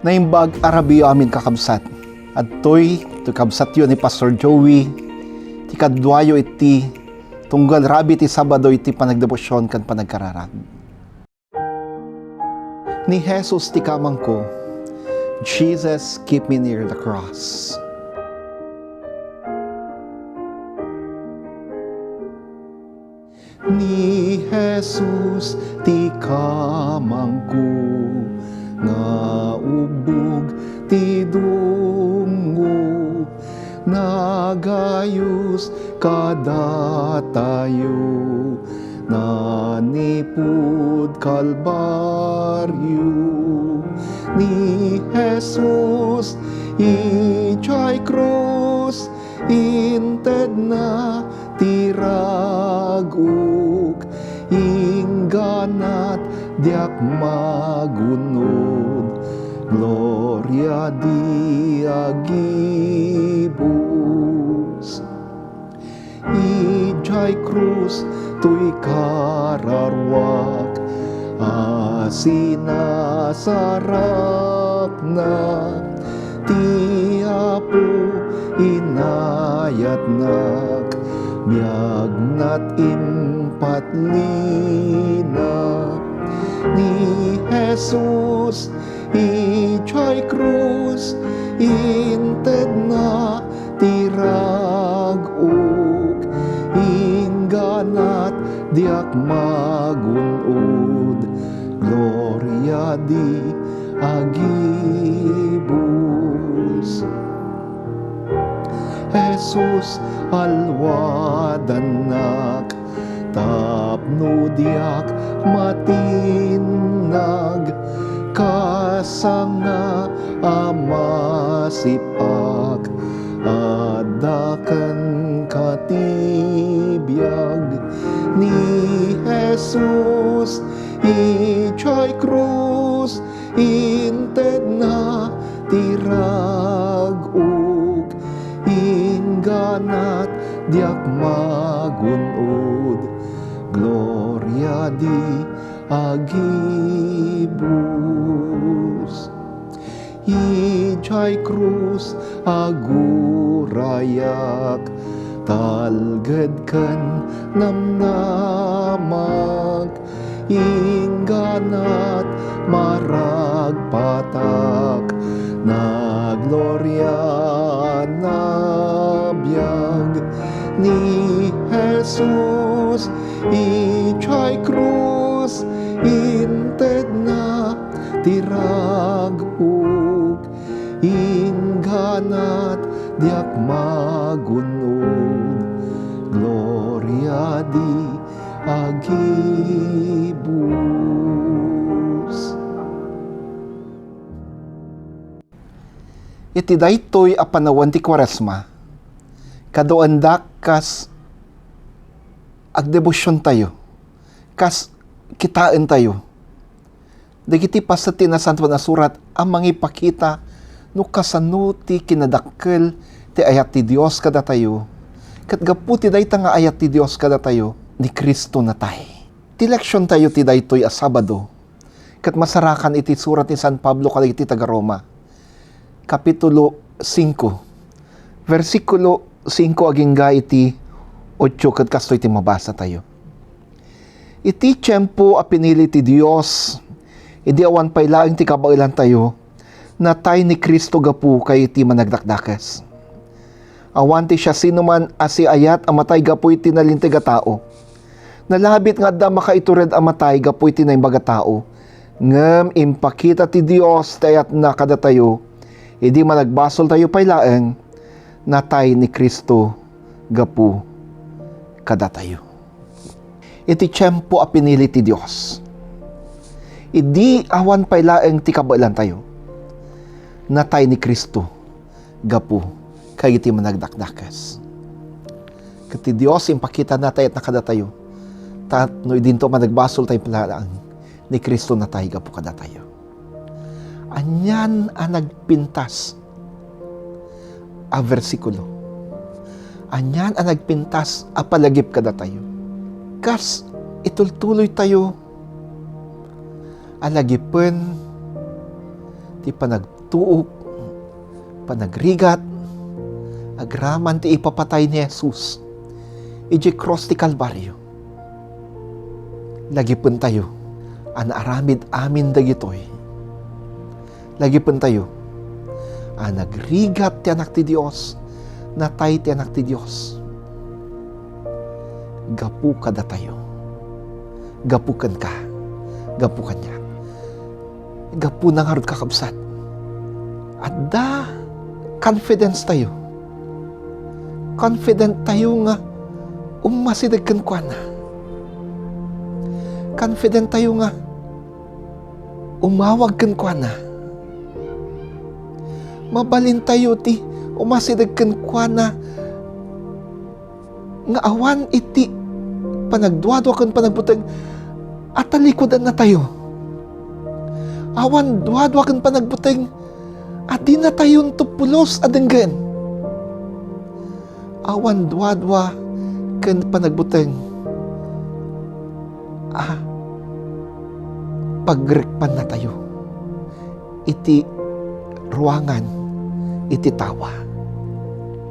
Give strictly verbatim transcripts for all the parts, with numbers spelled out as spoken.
Naimbag a rabiyo amin, kakabsat. Adtoy toy kabsatyo ni Pastor Joey, ti kaduayo iti tunggal rabii ti Sabado iti panagdebosyon ken panagkararag. Ni Jesus ti kamangko, Jesus, keep me near the cross. Ni Jesus ti kamangko nga ubbog ti dungngo, nagayus kadatayo, nanipud Kalbario. Ni Jesus idiay krus, intedna ti rag-ok, ingganat diak magun-od, gloria di agibus. Idiay krus toy kararuak a sinasarakna, ti Apo inayatnak, biagnat impatlina. Ni Jesus idiay krus, intedna ti rag-ok, ingganat diak magun-od, gloria di agibus. Jesus, alwadannak tapno diak matinnag, kas anga a masip-ak, adda kenka ti biag. Ni Jesus idiay krus, intedna ti rag-ok, ingganat diak magun-od, gloria di agibus. Idiay krus agurayak, talged ken namnamag, ingganat maragpatak, nagloria, nabiag. Ni Jesus idiay krus, intedna ti rag-ok, ingganat diak magun-od, gloria di agibus. Iti daytoy a panawen ti Kuaresma, kaduaendak kas agdebosiontayo, kas kitaentayo dagiti paset ti Nasantoan a Surat a mangipakita no kasano ti kinadakkel ti ayat ti Dios kadatayo, ket gapu ti dayta nga ayat ti Dios kadatayo, ni Cristo natay. Ti leksiontayo ti daytoy a Sabado, ket masarakan iti surat ni San Pablo kadagiti taga-Roma, Kapitulo singko, bersikulo singko agingga iti otso, ket kastoy ti mabasatayo. Iti tiempo a pinili ti Dios, idi awan pay laeng ti kabaelantayo, natay ni Cristo gapu kadagiti managdakdakes. Awan ti siasinoman a siaayat a matay gapu iti nalinteg a tao. Nalabit nga adda makaitured a matay gapu iti naimbag a tao, ngem impakita ti Dios ti ayatna kadatayo, idi managbasoltayo pay laeng, natay ni Cristo gapu kadatayo. Iti tiempo a pinili ti Dios, idi awan pay laeng ti kabaelantayo, natay ni Cristo gapu kadagiti managdakdakes. Ket ti Dios impakitana ti ayatna kadatayo, ta no idinto managbasoltayo pay laeng, ni Cristo natay gapu kadatayo. Anian a nagpintas a bersikulo. Anian a nagpintas a palagip kadatayo. Kas itultuloytayo a lagipen ti panag- pagtuok, panagrigat, agraman ti ipapatay ni Jesus idiay krus ti Kalbario. Lagipentayo a naaramid amin dagitoy. Lagipentayo a nagrigat ti Anak ti Dios, natay ti Anak ti Dios. Gapu kadatayo. Gapu kenka. Gapu kaniak. Gapuna ngarud, kakabsat, adda confidence tayo. Confident tayo nga umasideg kenkuana. Confident tayo nga umawag kenkuana. Mabalin tayo ti umasideg kenkuana nga awan iti panagduadua ken panagbuteng a talikudanna tayo. Awan duadua ken panagbuteng a dinatayonto pulos a denggen. Awan duadua ken panagbuteng a pagrekpanna tayo iti ruangan iti tawa.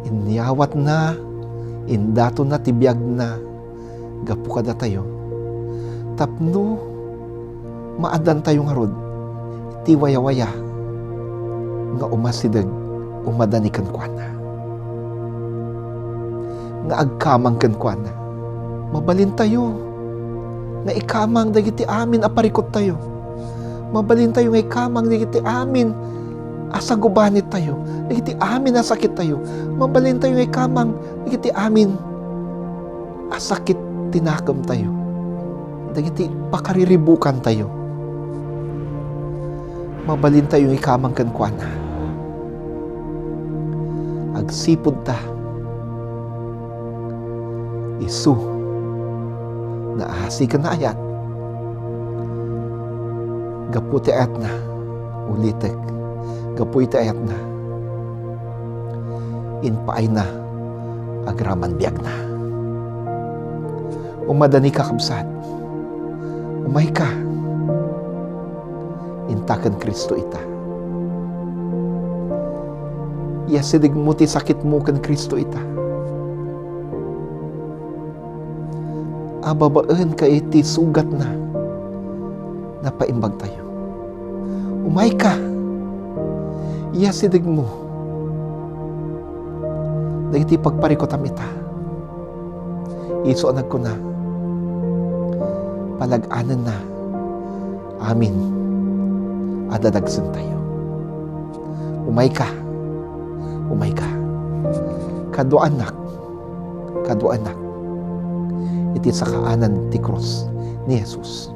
Inyawatna, indatonna ti biagna gapu kadatayo, tapno maadantayo ngarud iti wayawaya nga umasideg, umadani kenkuana, nga agkamang kenkuana. Mabalintayo nga ikamang dagiti amin a parikottayo. Mabalintayo nga ikamang dagiti amin a sagubanittayo, dagiti amin a sakittayo. Mabalintayo nga ikamang dagiti amin a sakit ti nakemtayo, dagiti pakariribukantayo. Mabalintayo nga ikamang kenkuana. Agsipud ta, isu, naasi ken naayat. Gapu ti ayatna, ulitek, gapu iti ayatna, impaayna agraman biagna. Umadani, kakabsat. Umayka. Inta ken Cristo ita. Iyasidegmo ti sakitmo ken Cristo ita. A babaen ka iti sugatna, napaimbagtayo. Umayka. Iyasidegmo dagiti pagparikutam ita. Isu a nagkuna, palag-anenna amin a dadagsentayo. Umayka, umayka. Kaduaannak, kaduaannak iti sakaanan ti krus ni Jesus.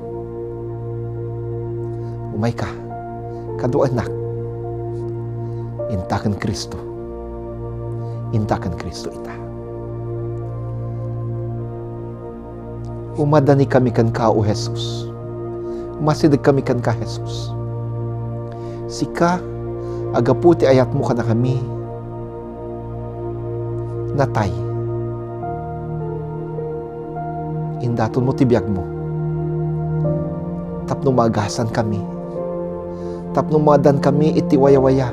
Umayka, kaduaannak. Inta ken Cristo. Inta ken Cristo ita. Umadanikami kenka, O Jesus. Umasidegkami kenka, Jesus. Sika a gapu ti ayatmo kadakami, natay. Indatonmo ti biagmo tapno maagasankami, tapno maadankami iti wayawaya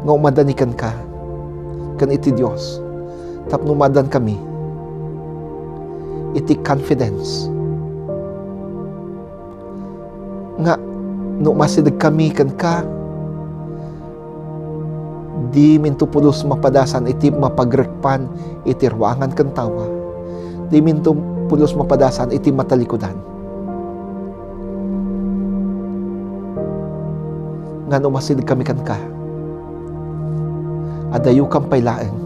nga umadani kenka ken iti Dios, tapno maadankami iti confidence nga no umasidegkami kenka, diminto pulos mapadasan iti mapagrekpan iti ruangan ken tawa. Diminto pulos mapadasan iti matalikudan. Ngem no umasidegkami kenka, adayokam pay laeng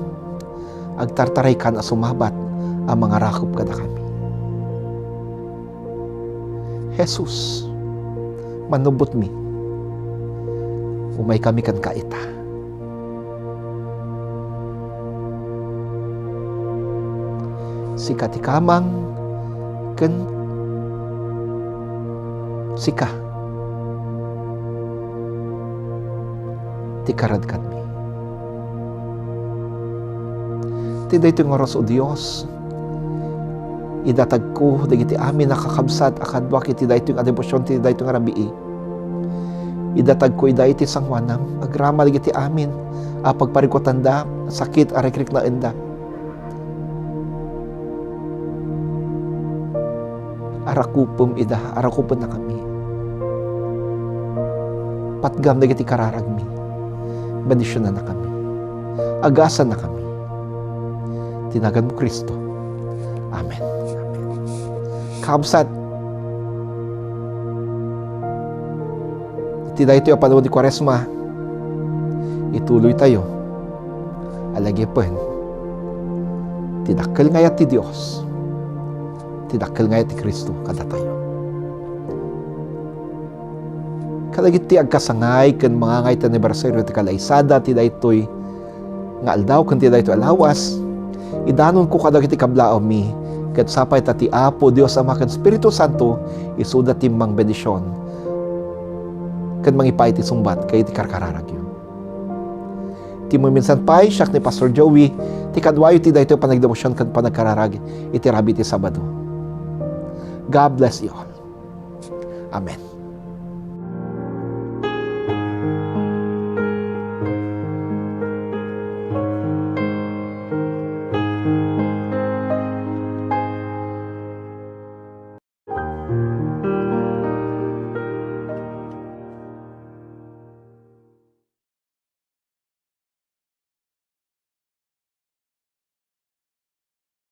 agtartaraykan a sumabat a mangarakop kadakami. Jesus, manubbotmi. Umaykami kenka ita. Sika ti kamang ken sika ti karadkanmi. Ti daytoy nga oras, O Dios, idatagko dagiti amin a kakabsat a kaduak iti daytoy nga debosion ti daytoy nga rabii. Idatagko ida iti sangoanam, agraman dagiti amin a pagparikutanda, sakit a rikriknaenda. Arakupem ida, arakupennakami. Patgam dagiti kararagmi. Bendisionannakami. Agasannakami. Ti naganmo, Cristo. Amen. Amen. Kabsat, iti daytoy a panawen ti Kuaresma, ituloytayo a lagipen ti dakkel nga ayat ti Dios, ti dakkel nga ayat ti Cristo kadatayo. Kadagiti agkasangay ken mangangay ti anibersaryo ti kalaisada ti daytoy nga aldaw ken ti daytoy a lawas, idanonko kadagiti kablaawmi, ket sapay ta ti Apo Dios Ama ken Espiritu Santo isuda ti mangbendision ken mangipaay ti sungbat kadagiti karkararagyo. Ti maminsan pay, siak ni Pastor Joey, ti kaduayo ti daytoy panagdevosion ken panagkararag iti rabii ti Sabado. God bless you all. Amen.